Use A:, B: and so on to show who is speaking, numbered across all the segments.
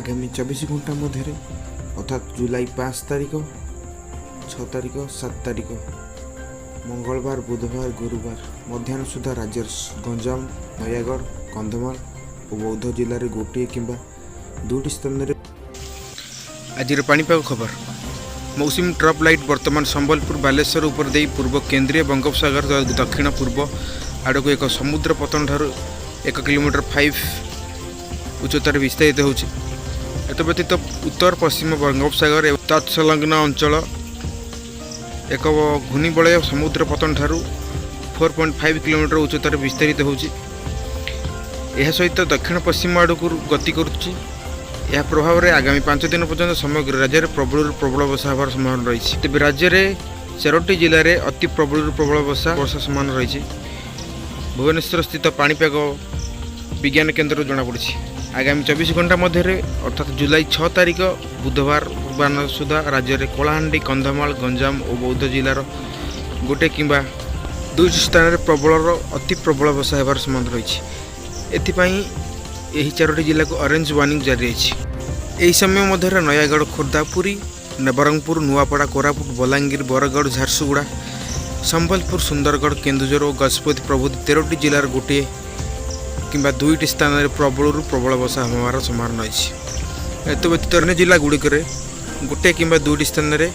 A: ଆଗାମୀ 24 ଘଣ୍ଟା ମଧ୍ୟରେ, ଅର୍ଥାତ୍ ଜୁଲାଇ 5 ତାରିଖ, 6 ତାରିଖ, 7 ତାରିଖ, ମଙ୍ଗଳବାର, ବୁଧବାର, ଗୁରୁବାର ମଧ୍ୟାହ୍ନ ସୁଦ୍ଧା ରାଜ୍ୟର ଗଞ୍ଜାମ, ନୟାଗଡ଼, କନ୍ଧମାଳ ଓ ବୌଦ୍ଧ ଜିଲ୍ଲାରେ ଗୋଟିଏ କିମ୍ବା ଦୁଇଟି ସ୍ଥାନରେ
B: ଆଜିର ପାଣିପାଗ ଖବର। ମୌସୁମୀ ଟ୍ରପ୍ ଲାଇନ୍ ବର୍ତ୍ତମାନ ସମ୍ବଲପୁର, ବାଲେଶ୍ୱର ଉପରେ ଦେଇ ପୂର୍ବ କେନ୍ଦ୍ରୀୟ ବଙ୍ଗୋପସାଗର ଦକ୍ଷିଣ ପୂର୍ବ ଆଡ଼କୁ ଏକ ସମୁଦ୍ର ପତନ ଠାରୁ 1 କିଲୋମିଟର 5 ଉଚ୍ଚତାରେ ବିସ୍ତାରିତ ହେଉଛି। ଏତ ବ୍ୟତୀତ ଉତ୍ତର ପଶ୍ଚିମ ବଙ୍ଗୋପସାଗର ଏବଂ ତତ୍ସଂଲଗ୍ନ ଅଞ୍ଚଳ ଏକ ଘୂର୍ଣ୍ଣିବଳୟ ସମୁଦ୍ର ପତନ ଠାରୁ 4.5 କିଲୋମିଟର ଉଚ୍ଚତାରେ ବିସ୍ତାରିତ ହେଉଛି। ଏହା ସହିତ ଦକ୍ଷିଣ ପଶ୍ଚିମ ଆଡ଼କୁ ଗତି କରୁଛି। ଏହା ପ୍ରଭାବରେ ଆଗାମୀ 5 ଦିନ ପର୍ଯ୍ୟନ୍ତ ସମଗ୍ର ରାଜ୍ୟରେ ପ୍ରବଳରୁ ପ୍ରବଳ ବର୍ଷା ହେବାର ସମ୍ଭାବନା ରହିଛି। ତେବେ ରାଜ୍ୟରେ ଚାରୋଟି ଜିଲ୍ଲାରେ ଅତି ପ୍ରବଳରୁ ପ୍ରବଳ ବର୍ଷା ସମ୍ଭାବନା ରହିଛି, ଭୁବନେଶ୍ୱର ସ୍ଥିତ ପାଣିପାଗ ବିଜ୍ଞାନ କେନ୍ଦ୍ରରୁ ଜଣାପଡ଼ିଛି। ଆଗାମୀ 24 ଘଣ୍ଟା ମଧ୍ୟରେ, ଅର୍ଥାତ୍ ଜୁଲାଇ 6 ତାରିଖ ବୁଧବାର ପୂର୍ବାହ୍ନ ସୁଦ୍ଧା ରାଜ୍ୟରେ କଳାହାଣ୍ଡି, କନ୍ଧମାଳ, ଗଞ୍ଜାମ ଓ ବୌଦ୍ଧ ଜିଲ୍ଲାର ଗୋଟେ କିମ୍ବା ଦୁଇଟି ସ୍ଥାନରେ ପ୍ରବଳର ଅତି ପ୍ରବଳ ବର୍ଷା ହେବାର ସମ୍ଭାବନା ରହିଛି। ଏଥିପାଇଁ ଏହି ଚାରୋଟି ଜିଲ୍ଲାକୁ ଅରେଞ୍ଜ ୱାର୍ଣ୍ଣିଂ ଜାରି ରହିଛି। ଏହି ସମୟ ମଧ୍ୟରେ ନୟାଗଡ଼, ଖୋର୍ଦ୍ଧା, ପୁରୀ, ନବରଙ୍ଗପୁର, ନୂଆପଡ଼ା, କୋରାପୁଟ, ବଲାଙ୍ଗୀର, ବରଗଡ଼, ଝାରସୁଗୁଡ଼ା, ସମ୍ବଲପୁର, ସୁନ୍ଦରଗଡ଼, କେନ୍ଦୁଝର ଓ ଗଜପତି ପ୍ରଭୃତି 13ଟି ଜିଲ୍ଲାର ଗୋଟିଏ କିମ୍ବା ଦୁଇଟି ସ୍ଥାନରେ ପ୍ରବଳରୁ ପ୍ରବଳ ବର୍ଷା ହେବାର ସମ୍ଭାବନା ରହିଛି। ଏତ ବ୍ୟତୀତ ଅନ୍ୟ ଜିଲ୍ଲା ଗୁଡ଼ିକରେ ଗୋଟିଏ କିମ୍ବା ଦୁଇଟି ସ୍ଥାନରେ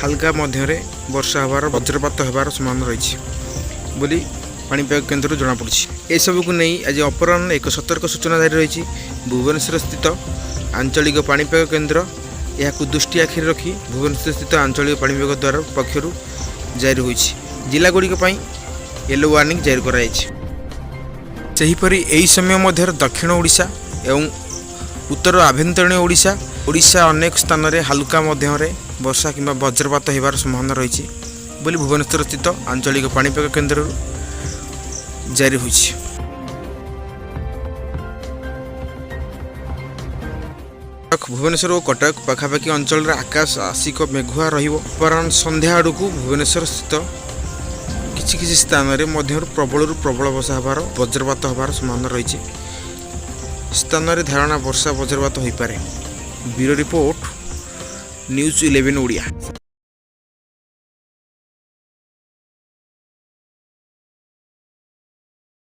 B: ହାଲକା ମଧ୍ୟରେ ବର୍ଷା ହେବାର, ବଜ୍ରପାତ ହେବାର ସମ୍ଭାବନା ରହିଛି ବୋଲି ପାଣିପାଗ କେନ୍ଦ୍ରରୁ ଜଣାପଡ଼ିଛି। ଏସବୁକୁ ନେଇ ଆଜି ଅପରାହ୍ନ ଏକ ସତର୍କ ସୂଚନା ଜାରି ରହିଛି। ଭୁବନେଶ୍ୱର ସ୍ଥିତ ଆଞ୍ଚଳିକ ପାଣିପାଗ କେନ୍ଦ୍ର ଏହାକୁ ଦୃଷ୍ଟି ଆଖିରେ ରଖି ଭୁବନେଶ୍ୱର ସ୍ଥିତ ଆଞ୍ଚଳିକ ପାଣିପାଗ ଦ୍ୱାରା ପକ୍ଷରୁ ଜାରି ହୋଇଛି। ଜିଲ୍ଲାଗୁଡ଼ିକ ପାଇଁ ୟେଲୋ ୱାର୍ଣ୍ଣିଂ ଜାରି କରାଯାଇଛି। ସେହିପରି ଏହି ସମୟ ମଧ୍ୟରେ ଦକ୍ଷିଣ ଓଡ଼ିଶା ଏବଂ ଉତ୍ତର ଆଭ୍ୟନ୍ତରୀଣ ଓଡ଼ିଶା ଅନେକ ସ୍ଥାନରେ ହାଲୁକା ମଧ୍ୟରେ ବର୍ଷା କିମ୍ବା ବଜ୍ରପାତ ହେବାର ସମ୍ଭାବନା ରହିଛି ବୋଲି ଭୁବନେଶ୍ୱର ସ୍ଥିତ ଆଞ୍ଚଳିକ ପାଣିପାଗ କେନ୍ଦ୍ରରୁ ଜାରି ହୋଇଛି। ଭୁବନେଶ୍ୱର ଓ କଟକ ପାଖାପାଖି ଅଞ୍ଚଳରେ ଆକାଶ ଆଂଶିକ ମେଘୁଆ ରହିବ। ଅପରାହ୍ନ ସନ୍ଧ୍ୟା ଆଡ଼କୁ ଭୁବନେଶ୍ୱର ସ୍ଥିତ କିଛି କିଛି ସ୍ଥାନରେ ମଧ୍ୟରୁ ପ୍ରବଳରୁ ପ୍ରବଳ ବର୍ଷା ହେବାର, ବଜ୍ରପାତ ହେବାର ସମ୍ଭାବନା ରହିଛି। ସ୍ଥାନରେ ଧାରଣା ବର୍ଷା, ବଜ୍ରପାତ ହୋଇପାରେ। Bureau report, news 11 Odia.